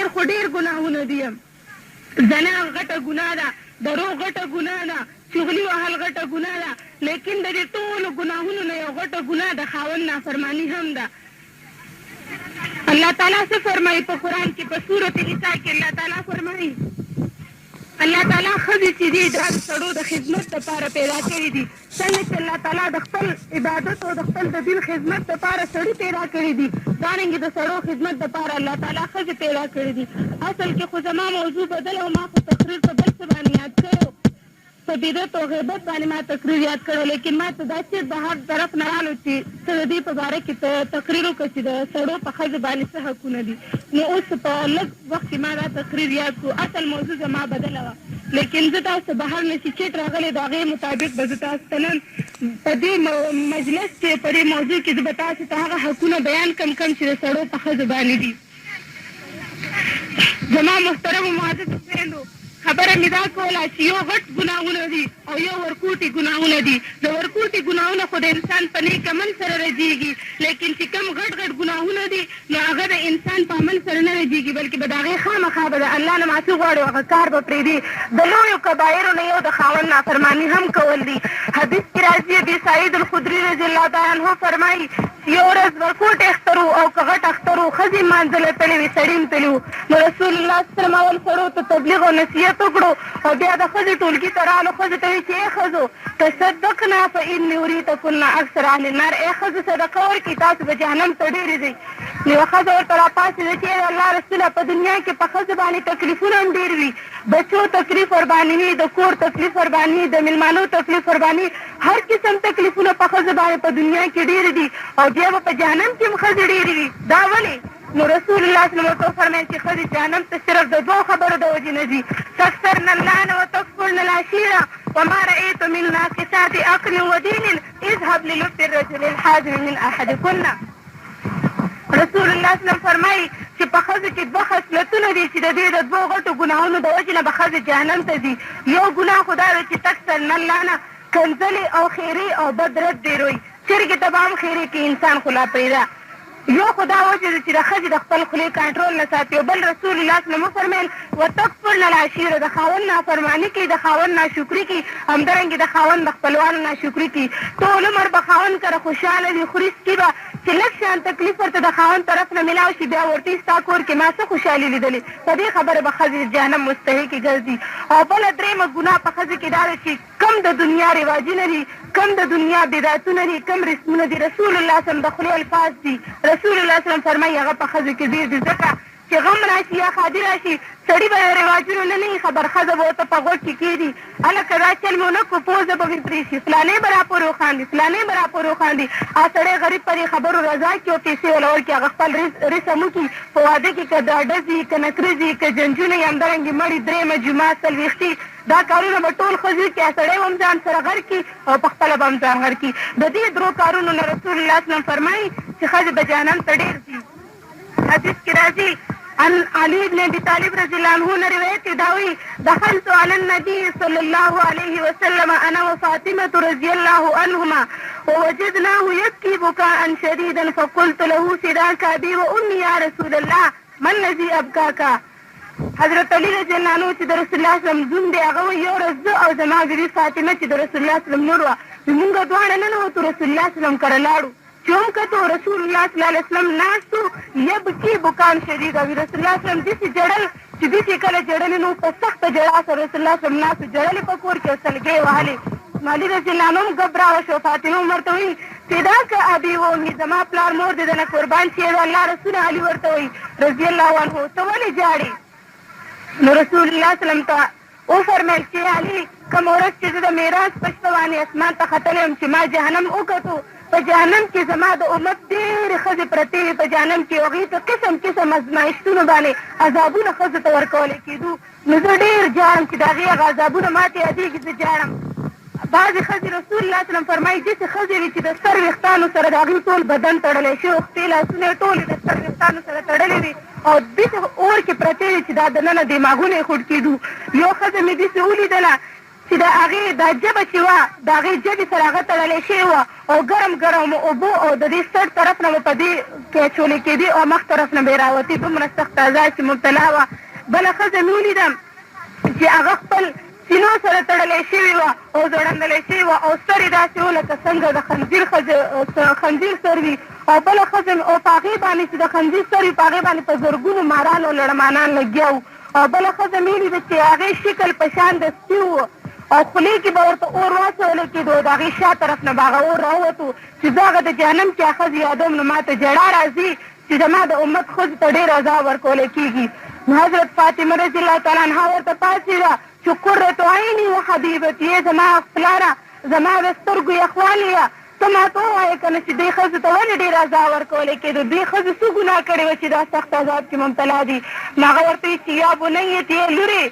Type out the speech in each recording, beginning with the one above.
ډېر خو ډېر ګناهونه دي. زنا غټه ګناه ده، دروغ غټه ګناه ده، چغلي وهل غټه ګناه ده، لیکن د دې ټولو ګناهونو نه یو غټه ګناه د خاوند نافرماني هم ده. الله تعالی څه فرمایي په قرآن کې، په سورة نساء کې الله تعالی فرمایي، الله تعالی ښځې چې دي دا د سړو د خدمت دپاره پیدا کړي دي. څنګه چې الله تعالی د خپل عبادت او د خپل د دین خدمت دپاره سړي پیدا کړي دي، دارنګې د سړو خدمت دپاره الله تعالی ښځې پیدا کړي دي. اصل کې خو زما موضوع بدله او ما خو تقریر په بل څه باندې یاد کړی، په بدعت او غیبت باندې ما تقریر یاد کړو، لیکن ما ته دا چې د هر طرف نه رالو چې ته د دې په باره کې تقریر وکړه چې د سړو په ښځو باندې څه حقونه دي. نو اوس په لږ وخت کې ما دا تقریر یاد کړو. اصل موضوع زما بدله وه، لیکن زه تاسو ته بهر نه چې چیټ راغلی د هغې مطابق به زه تاسو ته نن په دې مجلس کې په دې موضوع کې زه به تاسو ته هغه حقونه بیان کړم کوم چې د سړو په ښځو باندې دي. زما محترمو معززو خویندو، خبره مې دا کوله چې یو غټ ګناهونه دي او یو ورکوټي ګناهونه دي. د ورکوټي ګناهونه خو د انسان په نیک عمل سره رجیږي، لیکن چې کوم غټ غټ ګناهونه دي نو هغه د انسان په عمل سره نه رجیږي، بلکې به د هغې خامخا به د الله نه معافي غواړي او هغه کار به پرېږدي. د لویو کبایرو نه یو د خاوند نافرماني هم کول دي. حدیث کې راځي، ابي سعید الخدري رضی الله تعالی عنه فرمایي چې یو ورځ ورکوټی اختر و او که غټ اختر و، ښځې لمانځله تللې وې، سړي هم تللي وو. نو رسول الله صلی الله علیه وسلم اول سړو ته تبلیغ او نصیحت وکړو او بیا د ښځې ټولګي ته رالو. ښځو ته وایي چې ای ښځو، تصدقنا فاني اریتکن اکثر اهل النار، ای ښځو صدقه ورکړئ، تاسو به جهنم ته ډېرې ځئ. نو یوه ښځه ورته راپاڅېده چې ای د الله رسوله، په دنیا کې په ښځو باندې تکلیفونه هم ډېر وي، بچو تکلیف ورباندې وي، د کور تکلیف ورباندې وي، د مېلمانو تکلیف ورباندې وي، هر قسم تکلیفونه په ښځو باندې په دنیا کې ډېر دي او بیا به په جهنم کې هم ښځې ډېرې وي، دا ولې؟ نو رسول الله صلی الله علیه وسلم ورته وفرمایل چې ښځې جهنم ته صرف د دوو خبرو د وجې نه ځي، تکثرن اللعن وتکفرن العشیره وما رأیت من ناقصات عقل ودین اذهب للب الرجل الحازم من احدکن. رسول الله صلی الله علیه وسلم فرمایي چې په ښځو کې دوه خصلتونه دي چې د دې د دوو غټو ګناهونو د وجې نه به ښځې جهنم ته ځي. یو ګناه خو دا دی چې تکثرن اللعنه، کنځلې او خیرې او بد رد ډېروي، چرګې ته به هم خیرې کوي، انسان خو لا پرېږده. یو خو دا وجه ده چې د ښځې د خپل خولې کنټرول نه ساتي، او بل رسول الله صلی الله علیه وسلم وفرمیل وتکفرن العشیره، د خاوند نافرماني کوي، د خاوند ناشکري کوي، همدارنګې د خاوند د خپلوانو ناشکري کوي. ټول عمر به خاوند کره خوشحاله وي، خوري څکي به، چې لږ شان تکلیف ورته د خاوند طرف نه ملاو شي بیا ورته ستا کور کې ما څه خوشحالي لیدلې. په دې خبره به ښځې د جهنم مستحقې ګرځي. او بله درېیمه ګناه په ښځې کې دا ده چې کوم د دنیا رواجونه دي، کوم د دنیا بدعتونه دي، کوم رسمونه دي، رسول الله صلی الله علیه وسلم د خولې الفاظ دي، رسول الله صلی الله علیه وسلم فرمایي هغه په ښځو کې ډېر دي. ځکه چې غم راشي یا ښادي راشي سړي به رواجونو نه نه خبر، ښځه به ورته په غوږ کې کښېږي، هلکه دا چل مې ونه کړو، پوزه به مې پرې شي، فلانی به راپورې وخاندي، فلانی به راپورې وخاندي. هغه سړی غریب په دې خبرو رضا کړي او پیسې ورله ورکړي، هغه خپل رسم وکړي. په واده کې که ډزې، که نکریزې، که جنجونه یې، همدارنګې مړي، درېیمه جمعه، څلوېښتي، دا کارونه به ټول ښځې وکړي، هغه سړی به هم ځان سره غرق کړي او په خپله به هم ځان غرق کړي. د دې درو کارونو نه رسول الله صلی الله علیه وسلم فرمایي چې ښځې به جهنم ته ډېر ځي. حدیث کې راځي عن علي بن ابي طالب رضی الله عنه نه روایت دی، دا وایي دخلت على النبي صلى الله عليه وسلم انا وفاطمة رضي الله عنهما ووجدناه يبكي بكاء شديدا فقلت له فداك ابي وامي يا رسول الله ما الذي ابكاك. حضرت علي رضی الله عنه چې د رسول الله صلی الله علیه وسلم زوم دی، هغه وایي یو ورځ زه او زما بیبي فاطمه چې د رسول الله صلی الله علیه وسلم لور وه، مونږ دواړه ننوتو رسول الله صلی الله علیه وسلم کره لاړو، چې هم کتو رسول الله صلی الله علیه وسلم ناست و، یبکي بکان شدیدا، وي رسول الله صلی الله علیه وسلم داسې ژړل چې داسې کله ژړلي نو په سخته ژړا سره رسول الله صلی الله علیه وسلم ناست و، ژړلې په کور کې او سلګۍ یې وهلې. نو علي رضی الله عنه هم ګبراوه شو، فاطمه هم ورته وایي فداک ابي و امي، زما پلار مور دې درنه قربان شي. د الله رسول علي ورته وایي رضی الله عنه ته ولې ژاړې؟ نو رسول الله صلی الله علیه وسلم ته وفرمیل چې علي، کومه ورځ چې زه د معراج په شپه باندې اسمان ته ختلی وم چې ما جهنم وکتو، په جهنم کې زما د امت ډېرې ښځې پرتې وې په جهنم کې، هغوی ته قسم قسم ازمایښتونو باندې عذابونه ښځو ته ورکولی کېدو. نو زه ډېر ژاړم چې د هغې هغه عذابونه ماته یادېږي، زه ژاړم. بعضې ښځې رسول الله صلی الله علیه وسلم فرمایي داسې ښځې وي چې د سر ویښتانو سره د هغوی ټول بدن تړلی شوی و، خپې لاسونه یې ټولې د سر ویښتانو سره تړلې وي او داسې اور کې پرتې وي چې دا دننه دماغونه یې خوټ کېدو. یو ښځه مې داسې ولیدله چې د هغې دا ژبه چې وه د هغې ژبې سره هغه تړلی شوې وه او ګرم ګرم اوبو او د دې سر طرف نه به په دې کې اچولې کېدې او مخ طرف نه به یې راوتې، دومره سخت عذاب چې مبتلا وه. بله ښځه مې ولیده چې هغه خپل سینو سره تړلی شوې وه او ځوړندلی شوې وه او سر یې داسې و لکه څنګه د خنزیر خنزیر سر وي. او بله ښځه او په هغې باندې چې د خنزیر سر وي په هغې باندې په زرګونو ماران او لړمانان لګیا وو. او بله ښځه مې ولیده چې هغې شکل په شان د سپي و او خولې کې به ورته اور واچول کېدو او د هغې شا طرف نه به هغه اور راووتو. چې زه هغه د جهنم کې هغه ښځې یادوم نو ما ته ژړا راځي چې زما د امت ښځو ته ډېر عذاب ورکولی کېږي. نو حضرت فاطمه رضی الله تعالی عنها ورته پاڅېده چې قرة عیني و حبیبتي، ای زما پلاره، زما د سترګو یخوالیه، ته ماته ووایه که نه چې دې ښځو ته ولې ډېر عذاب ورکولی کېدو؟ دې ښځو څه ګناه کړې وه چې دا سخت عذاب کې مبتلا دي؟ نو هغه ورته وایي چې یا بنیتي، ای لورې،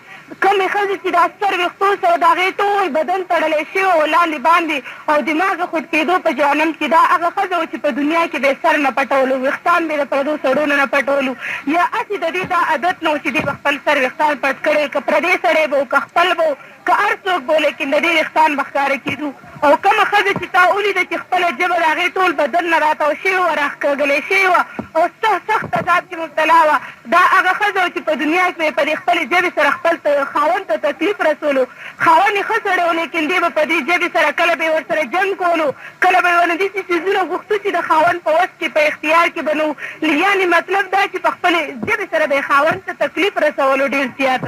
کومې ښځې چې دا ستر ویښتو سره د هغې ټول بدن تړلی شوی و لاندې باندې او دماغ یې خوټ کېدو په جهنم کې، دا هغه ښځه وه چې په دنیا کې به یې سر نه پټولو، ویښتان به یې د پردو سړو نه پټولو، یا هسې د دې دا عادت نه و چې دې به خپل سر ویښتان پټ کړی، که پردی سړی به و که خپل به و که هر څوک به و، لیکن د دې ویښتان به ښکاره کېدو. او کومه ښځه چې تا ولیده چې خپله ژبه د هغې ټول بدن نه راتاو شوې وه، راښکږلې شوې وه او سخت عذاب کې مبتلا وه، دا هغه ښځه وه چې په دنیا کې به یې په دې خپلې ژبې سره خپل خاوند ته تکلیف رسولو. خاوند یې ښه سړی و، لیکن دې به په دې ژبې سره کله به یې ورسره جنګ کولو، کله به یې ورنه داسې څیزونه غوښتو چې د خاوند په وس کې په اختیار کې به نه وو. یعنې مطلب دا چې په خپلې ژبې سره به یې خاوند ته تکلیف رسولو ډېر زیات.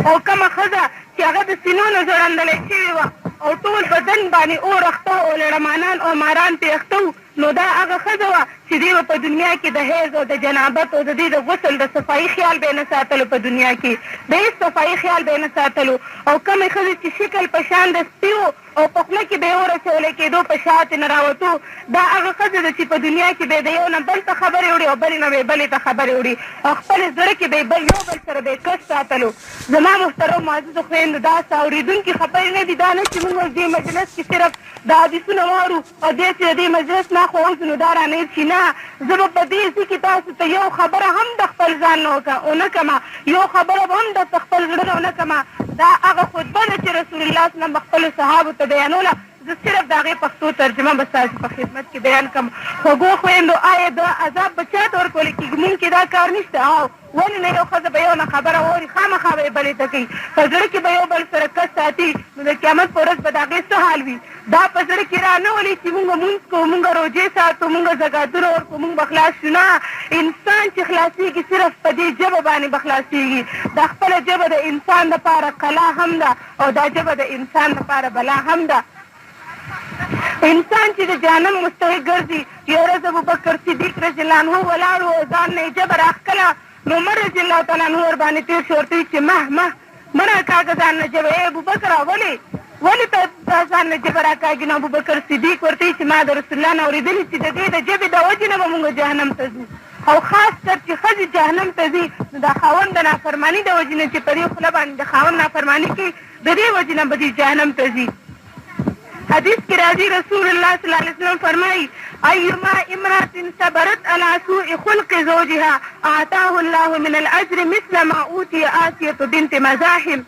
او کومه ښځه چې هغه د سینو نه ځوړندلی شوې وه او ټول بدن باندې اور اخته او لړمانان او ماران پرې اخته وو، نو دا هغه ښځه وه چې دې به په دنیا کې د حیض او د جنابت او د دې د غسل د صفایي خیال به یې نه ساتلو، په دنیا کې د هېڅ صفایي خیال به یې نه ساتلو. او کومې ښځې چې شکل په شان د سپي و او په خوله کې به یې اور اچولی کېدو، په شا ترې نه راوتو، دا هغه ښځه ده چې په دنیا کې به یې د یو نه بل ته خبرې وړي او بلې نه به یې بلې ته خبرې وړي او خپل زړه کې به یې بل یو بل سره به یې کس ساتلو. زما محترم معززو خویندو، دا څه اورېدونکي خبرې نه دي، دا نه چې موږ اوس دې مجلس کې صرف دا حدیثونه واورو او بیا چې د دې مجلس نه خو ووځو نو دا رانه هېر شي. نه، زه به په دې ځای کې تاسو ته یو خبره هم د خپل ځان نه ونه کړم، یو خبره به هم د خپل زړه نه ونه کړم. دا هغه خطبه ده چې رسول الله صلی الله علیه وسلم به خپلو صحابو ته بیانوله، زه صرف د هغې پښتو ترجمه به ستاسو په خدمت کې بیان کړم. خوږو خویندو، آیا دا عذاب به چا ته ورکول کېږي؟ مونږ کې دا کار نشته. او ولې نه یو ښځه به یو نه خبره واوري، خامخا به یې بلې ته کوي، په زړه کې به یو بل سره کس ساتي، نو د قیامت په ورځ به د هغې څه حال وي؟ دا په زړه کې را نه ولي چې مونږ مونځ کوو، مونږ روژې ساتو، مونږ زکاتونه ورکوو، مونږ به خلاص شو. نه، انسان چې خلاصېږي صرف په دې ژبه باندې به خلاصېږي. دا خپله ژبه د انسان دپاره کلا هم ده او دا ژبه د انسان دپاره بلا هم ده. انسان چې د جهنم مستحق ګرځي، یو ورځ ابوبکر صدیق رضی الله عنه ولاړ و او ځان نه یې ژبه راښکله، نو عمر رضی الله تعالی عنه ورباندې تېر شو، ورته ویې چې مه مه مه راکاږه ځان نه ژبه. ای ابوبکره، ولې ولې ته ځان نه ژبه راکاږي؟ نو ابوبکر صدیق ورته ویې چې ما د رسول الله نه اورېدلي چې د دې د ژبې د وجې نه به مونږ جهنم ته ځو، او خاص کر چې ښځې جهنم ته ځي نو د خاوند د نافرماني د وجې نه چې په دې خوله باندې د خاوند نافرماني کوي، د دې وجې نه به دوی جهنم ته ځي. حدیث کې راځي رسول الله صلی الله علیه وسلم فرمایي: ایما امرأة صبرت على سوء خلق زوجها اعطاه الله من الاجر مثل ما اوتي آسیة بنت مزاحم.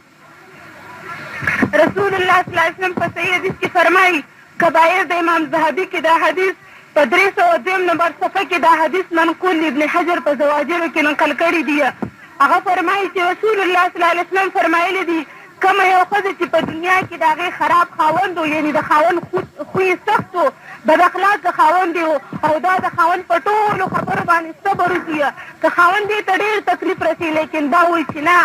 رسول الله صلی الله علیه وسلم په صحیح حدیث کې فرمایي، کبایر د امام ذهبي کې دا حدیث په 302 نمبر صفحه کې دا حدیث منقول ابن حجر په زواجرو کې نقل کړی دی. هغه فرمایي چې رسول الله صلی الله علیه وسلم فرمایلی دي، کومه یو ښځه چې په دنیا کې د هغې خراب خاوند و، یعنې د خاوند خوی سخت و، بد اخلاقه خاوند یې و، او دا د خاوند په ټولو خبرو باندې صبر وکړي، که خاوند یې ته ډېر تکلیف رسي، لیکن دا وایي چې نه،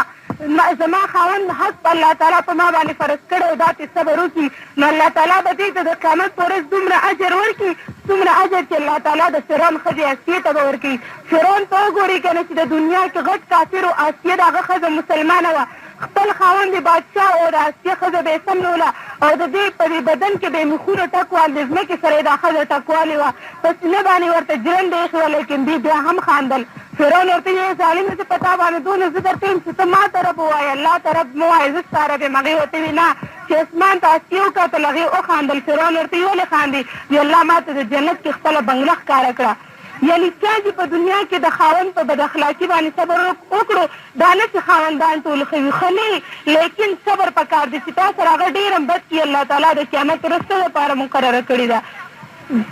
زما خاوند حق په الله تعالی په ما باندې فرض کړی او دا پرې صبر وکړي، نو الله تعالی به دې ته د قیامت په ورځ دومره اجر ورکړي څومره اجر چې الله تعالی د فرعون ښځې آسیې ته به ورکوي. فرعون ته وګورئ که نه چې د دنیا کې غټ کافر و، آسیه د هغه ښځه مسلمانه وه، خپل خاوند یې بادشاه او د آسیه ښځه به یې سملوله او د دې په دې بدن کې به یې مخونه ټکوال، د ځمکې سره یې دا ښځه ټکوالې وه، په سینه باندې ورته ژرنده ایښې وه، لیکن دې بیا هم خاندل. فرعون ورته ویل: ظالمه، زه په تا باندې دونه زه درته یم چې ته ما ته رب ووایه، الله ته رب مه وایه، زه ستا رب یم. هغې ورته ویل: نه. چې اسمان ته آسیه وکتل، هغې وخاندل. فرعون ورته ویل: ولې خاندې؟ وی: الله ما ته د جنت کې خپله بنګله ښکاره کړه. یعنی چا چې په دنیا کې د خاوند په بد اخلاقي باندې صبر وکړو، دا نه چې خاوندان ټول ښه وي، ښه نه وي، لیکن صبر پکار دی چې تا سره هغه ډېر هم بد کړي. الله تعالی د قیامت ورځ څه دپاره مقرره کړې ده؟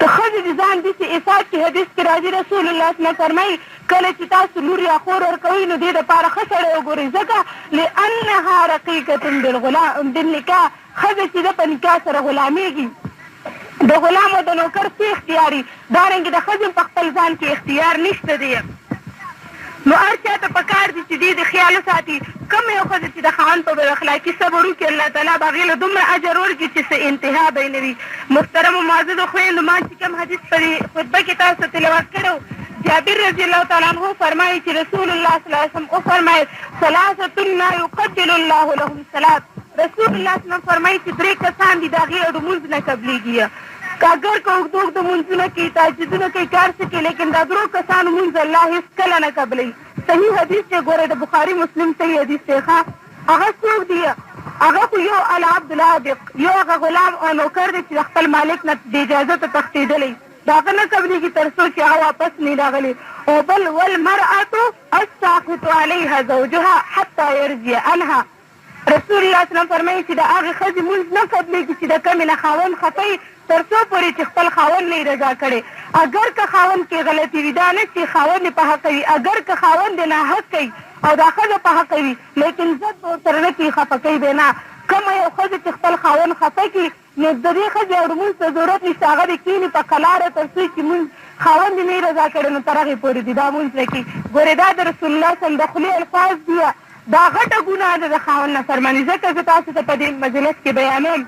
د ښځې د ځان داسې احساس چې حدیث کې راځي، رسول الله صلی الله فرمایي کله چې تاسو لور یا خور ورکوئ نو دې دپاره ښه سړی وګورئ، ځکه لأنها رقیقة بالغلام بالنکاح، ښځه چې ده په نکاح سره غلامېږي، د غلام او د نوکر څه اختیار وي، دارنګې د ښځې هم په خپل ځان کې اختیار نشته دی. نو هر چا ته پکار دي چې دې د خیال وساتي. کومه یو ښځه چې د خاوند په بد اخلاقي صبر وکړي، الله تعالی به هغې له دومره اجر ورکړي چې څه انتها به یې نه وي. محترمو معززو خویندو، ما چې کوم حدیث په دې خطبه کې تاسو ته تلاوت کړی و، جابر رضی الله تعالی عنه فرمایي چې رسول الله صلی الله علیه وسلم وفرمایل ثلاثة لا يقبل الله لهم صلاة. رسول الله صلی الله علیه وسلم فرمایي چې درې کسان دي د هغې لمونځ نه قبلېږي. که اګر که اوږده اوږده لمونځونه کوي، تهجدونه کوي، کار څه کوي، لیکن دا درو کسانو لمونځ الله هېڅ کله نه قبلوي. صحیح حدیث دی، ګوره د بخاري مسلم صحیح حدیث دی. ښه هغه څوک دي؟ هغه خو یو العبد العابق، یو هغه غلام او نوکر دی چې د خپل مالک نه بې اجازته تښتېدلی، د هغه نه قبلېږي تر څو چې هغه واپس نه راغلی. او بل والمرأة الساخط علیها زوجها حتی یرضی عنها. رسول الله صلی الله علیه وسلم فرمایي چې د هغې ښځې لمونځ نه قبلېږي چې د کومې نه خاوند خفه وي، تر څو پورې چې خپل خاوند نه یې رضا کړی. اګر که خاوند کې غلطي وي، دا نه چې خاوند یې په حقه وي، اګر که خاوند یې ناحق کوي او دا ښځه په حقه وي، لیکن ضد به ورسره نه کوي، خفه کوي به نه. کومه یو ښځه چې خپل خاوند خفه کړي، نو د دې ښځې او لمونځ ته ضرورت نشته، هغه دې کښېني په قلاره تر څو چې مونځ خاوند یې نه رضا کړی، نو تر هغې پورې دې دا مونځ نه کوي. ګورې دا د رسول الله صلی الله علیه وسلم د خولې الفاظ دي، دا غټه ګناه ده د خاوند نافرماني، ځکه زه تاسو ته په دې مجلس کې بیانوم.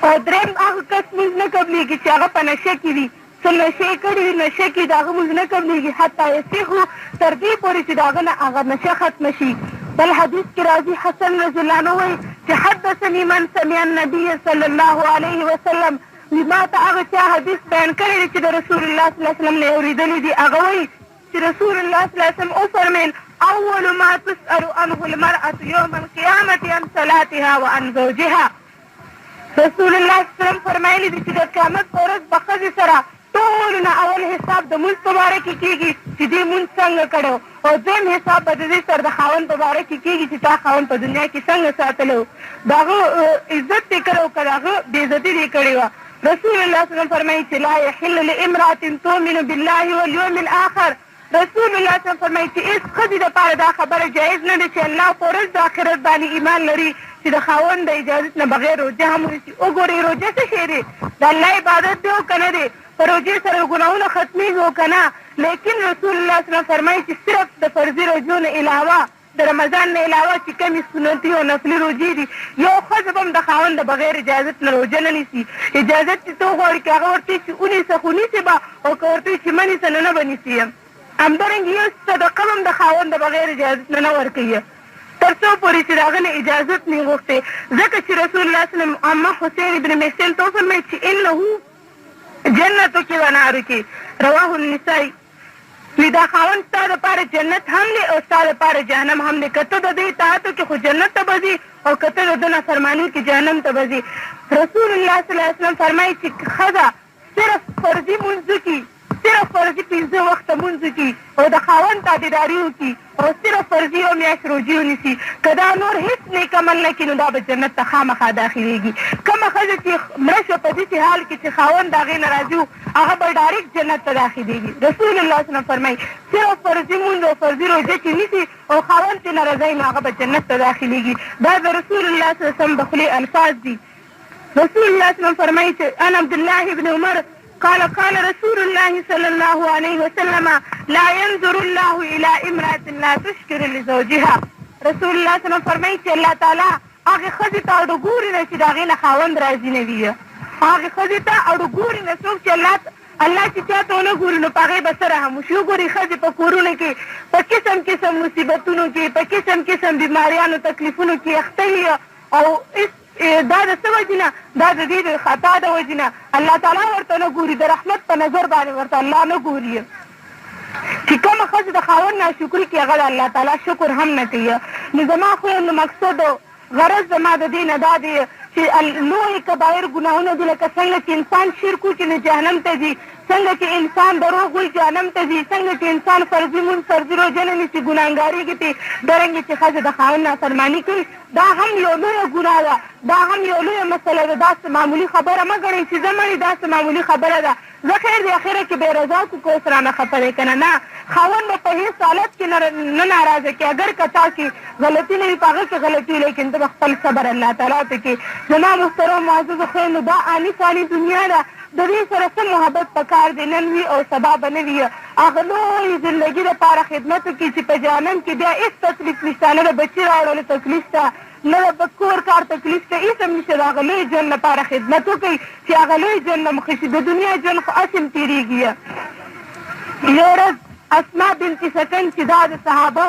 او درېیم هغه کس لمونځ نه قبلېږي چې هغه په نشه کې وي، څه نشه یې کړې وي، نشه کې د هغه لمونځ نه قبلېږي حتی یصحو، تر دې پورې چې د هغه نه هغه نشه ختمه شي. بل حدیث کې راځي، حسن رضی الله عنه وایي چې حدثني من سمع النبي صلی الله علیه وسلم، ما ته هغه چا حدیث بیان کړی دی چې د رسول الله صلی الله علیه وسلم نه یې اورېدلی دي. هغه وایي چې رسول الله صلی الله علیه وسلم وفرمیل اول ما تسأل عنه المرأة يوم القيامة عن صلاتها وعن زوجها. رسول الله صلی الله علیه وسلم فرمایلی دي چې د قیامت په ورځ به ښځې سره ټولو نه اول حساب د مونځ په باره کې کېږي چې دې مونځ څنګه کړی، او دویم حساب به د دې سره د خاوند په باره کې کېږي چې تا خاوند په دنیا کې څنګه ساتلی و، د هغه عزت دې کړی و که د هغه بې عزتي دې کړې وه. رسول الله صلی الله علیه وسلم فرمایي چې لا يحل لامرأة تؤمن بالله واليوم الآخر. رسول الله صلی الله علیه وسلم فرمایي چې هېڅ ښځې دپاره دا خبره جایز نه ده چې الله په ورځ د آخرت باندې ایمان لري چې د خاوند د اجازت نه بغیر روژه هم ونیسي. وګورئ روژه څه شی دی؟ د الله عبادت دی او که نه دی؟ په روژې سره ګناهونه ختمېږي او که نه؟ لیکن رسول الله صلی الله علیه وسلم فرمایي چې صرف د فرضي روژو نه علاوه، د رمضان نه علاوه چې کومې سنتي او نفلي روژې دي، یو ښځه به هم د خاوند د بغیر اجازت نه روژه نه نیسي. اجازت چې ته وغواړي که هغه ورته چې ونیسه خو نیسي به، او که ورته چې مه نیسه نو نه به نیسي. همدارنګه یو صدقه به هم د خاوند د بغیر اجازت نه نه ورکوي تر څو پورې چې د هغه نه اجازت نه غوښتی، ځکه چې رسول الله صلی الله علیه وسلم عمه حسین ابن محسن ته وفرمایل چې انه جنتک و نارک، رواه النسائی. وی دا خاوند ستا دپاره جنت هم دی او ستا دپاره جهنم هم دی، که ته د ده اطاعت وکړې خو جنت ته به ځې او که ته د ده نافرماني وکړې جهنم ته به ځې. رسول الله صلی الله علیه وسلم فرمایي چې ښځه صرف فرضي مونځ وکړي، صرف فرضي پنځه وخته مونځ وکړي او د خاوند تابعداري وکړي او صرف فرضي یو میاشت روژې ونیسي، که دا نور هېڅ نیک عمل نه کړي نو دا به جنت ته خامخا داخلېږي. کومه ښځه چې مړه شوه په داسې حال کې چې خاوند د هغې نه راضي و، هغه به ډایرکټ جنت ته داخلېږي. رسول الله صلی الله علیه وسلم فرمایي صرف فرضي مونځ او فرضي روژه چې نیسي او خاوند ترې نه رضا وي نو هغه به جنت ته داخلېږي. دا د رسول الله صلی الله علیه وسلم د خولې الفاظ دي. رسول الله صلی الله علیه وسلم فرمایي چې عن عبد الله بن عمر قال قال رسول الله صلى الله عليه وسلم لا ينظر الله إلى امرأة لا تشكر لزوجها. رسول الله صلی الله علیه وسلم فرمایي چې الله تعالی هغې ښځې ته اړو ګوري نه چې د هغې نه خاوند راضي نه وي، هغې ښځې ته اړو ګوري نه څوک چې الله چې چا ته ونه ګوري نو په هغې به څه رحم وشي. وګورئ ښځې په کورونو کې په قسم قسم مصیبتونو کې، په قسم قسم بیماریانو تکلیفونو کې اخته وي، او دا د څه وجې نه؟ دا د دې د خطا د وجې نه الله تعالی ورته نه ګوري، د رحمت په نظر باندې ورته الله نه ګوري. چې کومه ښځه د خاوند ناشکري کوي هغه د الله تعالی شکر هم نه کوي. نو زما خویندو مقصد غرض زما د دې نه دا دی چې لوی کبایر ګناهونه دي، لکه څنګه چې انسان شرک وکړي نو جهنم ته ځي، څنګه چې انسان دروغ وایي جهنم ته ځي، څنګه چې انسان فرضي مونځ فرضي روژه نه نیسي ګناهګارېږي پرې، دارنګې چې ښځه د خاوند نافرماني کوي دا هم یو لویه ګناه ده، دا هم یو لویه مسله ده. دا څه معمولي خبره مه ګڼئ چې زه مړ دا څه معمولي خبره ده، زه خیر دی اخره کې به یې رضا کړو که اوس رانه خفه دی که نه. نه، خاوند به په هېڅ حالت کې نه ناراضه کړي، اګر که تا کې غلطي نه وي په هغه کې غلطي وي، لیکن ته به خپل صبر الله تعالی ته کې. زما محترم معززو خویندو، دا آني فاني دنیا ده، د دې سره څه محبت پکار دی، نن وي او سبا به نه وي. هغه لوی زندګي دپاره خدمت وکړي چې په جهنم کې بیا هېڅ تکلیف نشته، نه د بچي راوړلو تکلیف شته، نه د کور کار تکلیف شته، هېڅ هم نشته. د هغه لوی ژوند لپاره خدمت وکړئ چې هغه لوی ژوند هم ښه شي. د دنیا ژوند خو هسې هم تېرېږي. یو ورځ اسما بنت سکن چې دا د صحابو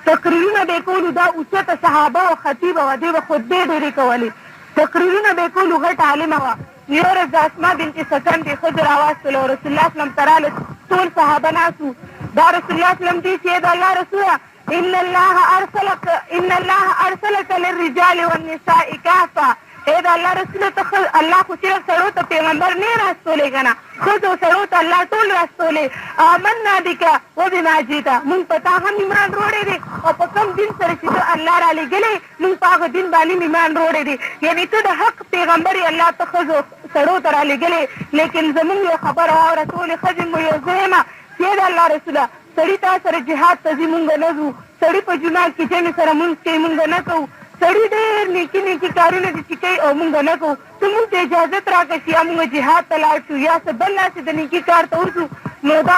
تقریرونه به یې کولو، دا اوچته صحابه او خطیبه وه، دې به خطبې ډېرې کولې، تقریرونه به یې کولو، غټه عالمه وه. یو ورځ د اسما بنت سکن دې ښځو راواستلو او رسول الله صلم ته راله، ټول صحابه ناست وو. دا رسول الله صلم دې چې د الله رسوله، ان الله ارسلک ان الله ارسلک للرجال والنساء کافه، ای د الله رسوله، ته الله خو صرف سړو ته پیغمبر نه راستولی که نه، ښځو سړو ته الله ټول راستولی. آمنا بک وبما جئت، مونږ په تا هم ایمان روړی دی او په کوم دین سره چې ته الله رالیږلی مونږ په هغه دین باندې ایمان روړی دی. یعنې ته د حق پیغمبر یې، الله ته ښځو سړو ته رالیږلی، لیکن زمونږ یو خبره واوره، ټولې ښځې مو یو زه یم چې د الله رسوله، سړي تا سره جهاد ته ځي مونږ نه ځو، سړي په جومات کې جمع سره مونځ کوي مونږ نه کوو، سړي ډېر نیکي نیکي کارونه دي چې کوي او مونږ نه کوو، ته مونږ ته اجازت راکړه چې یا مونږ جهاد ته لاړ شو یا څه بل داسې د نیکي کار ته وځو، نو دا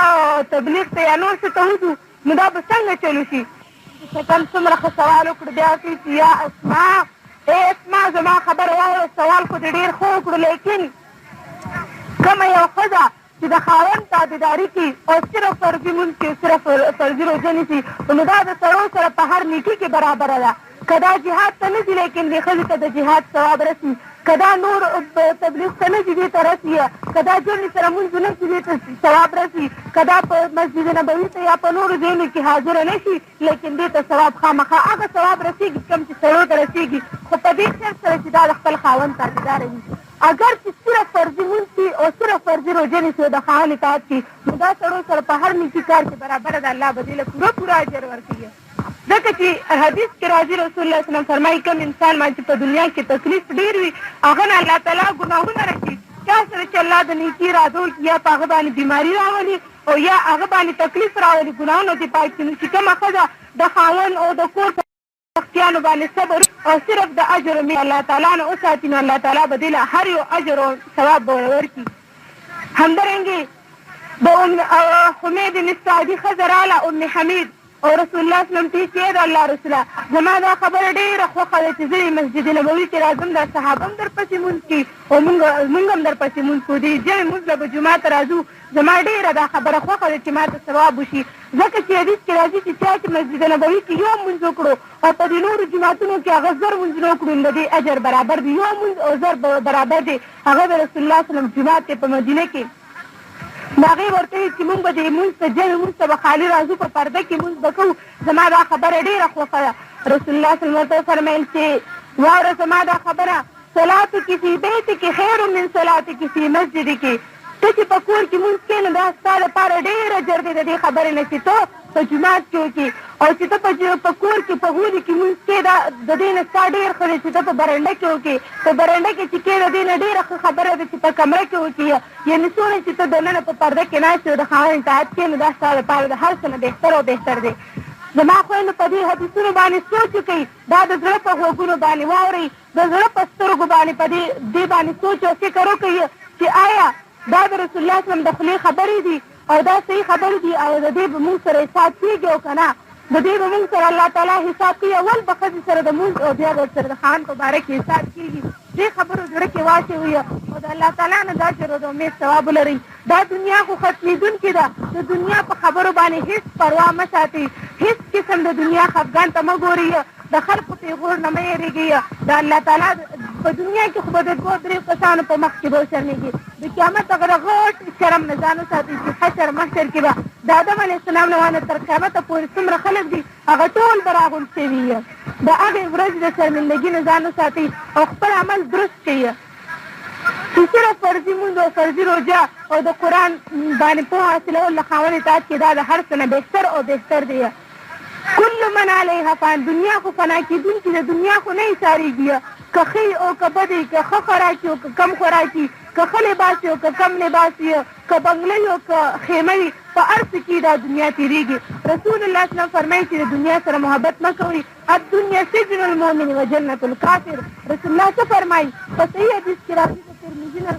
تبلیغ ته یا نور څه ته وځو، نو دا به څنګه چلو شي؟ سکن څومره ښه سوال وکړو، بیا وکړي چې یا اسما، ای اسما زما خبره واوره، سوال خو دې ډېر ښه وکړو، لیکن کومه یو ښځه چې د خاوند تابعداري کوي او صرف فرضي مونځ کوي، صرف فرضي روژه نیسي، نو دا د سړو سره په هر نیکي کې برابره ده. که دا جهاد ته نه ځي لیکن دې ښځې ته د جهاد ثواب رسي، که دا نور تبلیغ ته نه ځي دې ته رسي، که دا جمع سره مونځ نه کړي دې ته ثواب رسي، که دا په مسجد نبوي ته یا په نورو ځایونو کې حاضره نه شي لیکن دې ته ثواب خامخا هغه ثواب رسېږي کوم چې سړو ته رسېږي، خو په دې شرط سره چې دا د خپل خاوند تابعداره وي. اګر چې صرف فرضي مونځ کړي او صرف فرضي روژه نیسي او د خاوند اطاعت کړي، نو دا سړو سره په هر نیکي کار کې برابره ده، الله به دې له پوره پوره اجر ورکوي. ځکه چې حدیث کې راځي رسول الله صلی فرمایي کوم انسان باندې په دنیا کې تکلیف ډېر وي هغه نه الله تعالی ګناهونه رسي، چا سره چې الله د نیکي اراده وکړي یا په هغه باندې بیماري راولي او یا هغه باندې تکلیف راولي، ګناهونه دې پاک کړي. نو چې کومه ښځه د خاوند او د کور سختیانو باندې صبر او صرف د اجر امید الله تعالی نه وساتي، نو الله تعالی به دې له هر یو اجر او ثواب به ورکړي. همدارنګې د ام حمید السعدي ښځه راله، ام حمید، او رسول الله صلی الله علیه وسلم ته چې د الله رسوله زما دا خبره ډېره خوښه ده چې زه یې مسجد نبوي کې راځم، دا صحابه هم درپسې مونځ کوي او مونږ هم درپسې مونځ کوو، دې جمع مونځ له به جومات ته راځو، زما ډېره دا خبره خوښه ده چې ما ته ثواب وشي. ځکه چې حدیث کې راځي چې چا چې مسجد نبوي کې یو مونځ وکړو او په دې نورو جوماتونو کې هغه 1000 مونځونه وکړو، نو د دې اجر برابر دی، یو مونځ او 1000 برابر دی. هغه د رسول الله صلی الله علیه وسلم جومات دی په مدینه کې. د هغې ورته ویل چې مونږ به دې مونځ ته جمع مونځ ته به خالي راځو، په پرده کې مونځ به کوو، زما دا خبره ډېره خوښه ده. رسول الله صلی الله علیه وسلم ورته وفرمیل چې واوره زما دا خبره، صلاتک فی بیتک خیر من صلاتک فی مسجدک، ته چې په کور کې مونځ کوې نو دا ستا لپاره ډېر اجر دی د دې خبرې نه چې ته په جومات کې وکړې، او چې ته په کور کې په غولي کې مونځ کوې دا د دې نه ستا ډېر ښه دی چې ته په برنډه کې وکړې، په برنډه کې چې کې د دې نه ډېره ښه خبره ده چې په کمره کې وکړې، یعنې څومره چې ته دننه په پرده کې ناست یې او د خاوند اطاعت کوې نو دا ستا لپاره د هر څه نه بهتر او بهتر دی. زما خویندو په دې حدیثونو باندې سوچ وکړئ، دا د زړه په غوږونو باندې واورئ، د زړه په سترګو باندې په دې باندې سوچ او فکر وکړئ چې آیا دا د رسول الله صلی الله علیه وسلم د خولې خبرې دي او دا صحیح خبرې دي او د دې به مونږ سره حساب کېږي او که نه؟ د دې به مونږ سره الله تعالی حساب کوي. اول به ښځې سره د مونځ او بیا به سره د خاوند په باره کې حساب کېږي. دې خبرو زړه کې واچوئ او د الله تعالی نه د اجر او د امید ثواب ولرئ. دا دنیا خو ختمېدونکې ده، د دنیا په خبرو باندې هېڅ پروا مه ساتئ، هېڅ قسم د دنیا خفګان ته مه ګورئ، د خلکو پیغور نه مه یېرېږئ. د الله تعالی په دنیا کې خو به د 2-3 کسانو په مخ کې به وشرمېږي، د قیامت هغه د غټ شرم نه ځان وساتئ چې حشر محشر کې به د آدم علیه السلام نه وانه تر قیامته پورې څومره خلک دي هغه ټول به راغونډ شوي وي. د هغې ورځې د شرمندګي نه ځان وساتئ او خپل عمل درست کړئ. چې صرف فرضي مونځ او فرضي روژه او د قرآن باندې پوهه حاصلول، د خاوند اطاعت کې دا د هر څه نه بهتر او بهتر دی. کل من علیها فان، دنیا خو فنا کېدونکې ده، دنیا خو نه ایسارېږي، که ښې او که بدې، که ښه خوراک او که کم خوراک، که ښه لباس او که کم لباس، که بنګله وي او که خیمه وي، په هر څه کې دا دنیا تېرېږي. رسول الله صلی الله فرمایي چې د دنیا سره محبت مه کوئ، الدنیا سجن المؤمن و جنة الکافر. رسول الله څه فرمایي؟ په صحیح حدیث کې راځي، د ترمذي نه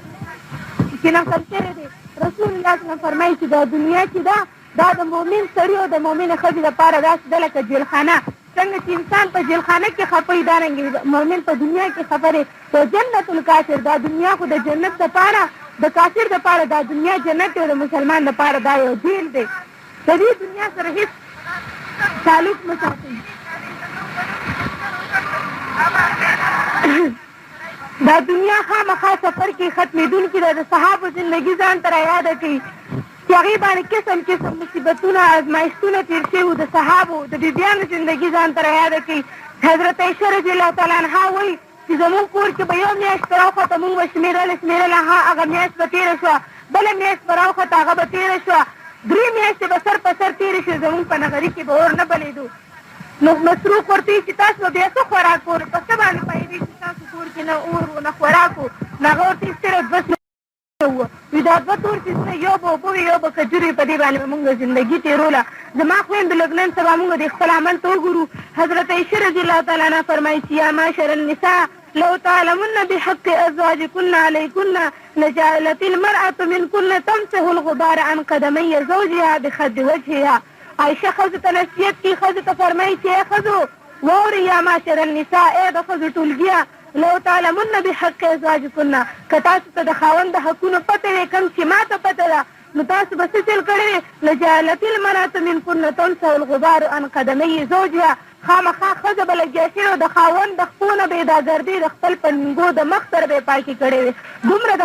کې نقل شوی دی، رسول الله صلی الله فرمایي چې دا دنیا چې ده دا د مؤمن سړي او د مؤمنې ښځې دپاره داسې ده لکه جیلخانه. څنګه چې انسان په جیلخانه کې خفه وي، دارنګې مؤمن په دنیا کې خفه دی. او جنت الکافر، دا دنیا خو د جنت دپاره، د کافر دپاره دا دنیا جنت دی او د مسلمان دپاره دا یو جیل دی. د دې دنیا سره هېڅ تعلق مه ساتئ. دا دنیا خامخا سفر کې ختمېدونکې ده. د صحابو زندګي ځان ته رایاده کړئ چې هغې باندې قسم قسم مصیبتونه ازمایښتونه تېر شوي وو. د صحابو د بیبیانو زندګي ځان ته رایاده کړئ. حضرت عایشه رضی الله تعالی عنها وایي چې زموږ کور کې به یو میاشت راوخته، موږ به شمېرله شمېرله، ها هغه میاشت به تېره شوه، بله میاشت به راوخته، هغه به تېره شوه، درې میاشتې به سر په سر تېرې شوې، زموږ په نغري کې به اور نه بلېدو. نو مسروق ورته وایي چې تاسو به بیا څه خوراک کولو، په څه باندې پوهېدئ چې ستاسو کور کې نه اور و نه خوراک و؟ نو هغه ورته وایي صرف دوه وي، دا دوه تور څیزونه، یو به اوبه وي، یو به کجورې وي، په دې باندې به مونږ زندګي تېروله. زما خویندو لږ نن سبا مونږ د خپل عمل ته وګورو. حضرت عایشه رضی الله تعالی عنها فرمایي چې یا معشر النساء لو تعلمن بحق ازواجكن عليكن لجعلت المرأة منكن تمسح الغبار عن قدمي زوجها بخد وجهها. عایشه ښځو ته نصیحت کوي، ښځو ته فرمایي چې ای ښځو واورئ، یا معشر النساء، ای د ښځو ټولګیه، لو تعلمن بحق ازواجكن، که تاسو ته د خاوند د حقونو پته وي کوم چې ما ته پته ده، نو تاسو به څه چل کړی وي؟ لجعلت المرأة منكن تمسح الغبار عن قدمي زوجها، خامخا ښځه به لګیا شوې او د خاوند د خپو نه به یې دا ګردې د خپل پنګو د مخ سره به یې پاکې کړې وي. دومره د